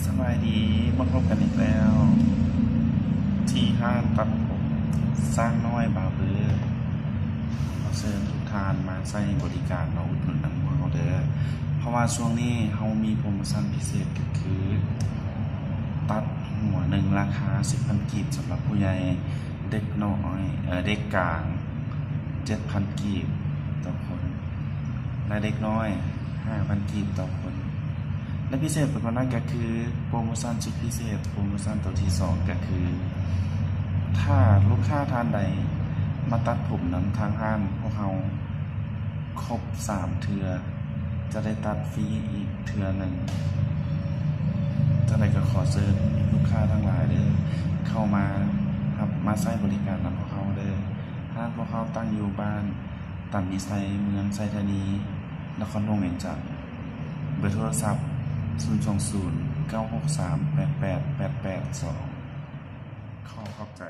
ສະບາຍດີ ມາພົບກັນອີກແລ້ວ ທີ່ຮ້ານຕັດຜົມຊ້າງນ້ອຍບາເບີ. ຂໍເຊີນທຸກທ່ານມາໃຊ້ບໍລິການ ມາອຸດໜູນນຳພວກເຮົາເດີ້ ເພາະວ່າຊ່ວງນີ້ເຮົາມີໂປຣໂມຊັນພິເສດ ກໍຄື ຕັດຫົວໜຶ່ງລາຄາສິບພັນກີບສຳລັບຜູ້ໃຫຍ່, ເດັກນ້ອຍ ເອີ ເດັກກາງເຈັດພັນກີບຕໍ່ຄົນ ແລະ ເດັກນ້ອຍຫ້າພັນກີບຕໍ່ຄົນ. ແລະ ພິເສດໄປກວ່ານັ້ນກໍຄື ໂປຣໂມຊັນສຸດພິເສດ ໂປຣໂມຊັນໂຕທີສອງ ກໍຄື ຖ້າລູກຄ້າທ່ານໃດມາຕັດຜົມນຳທາງຮ້ານພວກເຮົາຄົບສາມເທື່ອ ຈະໄດ້ຕັດຟຣີອີກເທື່ອໜຶ່ງ. ຈັ່ງໃດກໍຂໍເຊີນລູກຄ້າທັງຫຼາຍເດີ້ ເຂົ້າມາຮັບ ມາໃຊ້ບໍລິການນຳພວກເຮົາເດີ້. ຮ້ານພວກເຮົາຕັ້ງຢູ່ບ້ານຕຳມີໄຊ ເມືອງໄຊທານີ ນະຄອນຫຼວງວຽງຈັນ. ເບີໂທລະສັບ ສູນສອງສູນ ເກົ້າຫົກສາມ ແປດແປດແປດແປດສອງ. ຂໍຂອບໃຈ.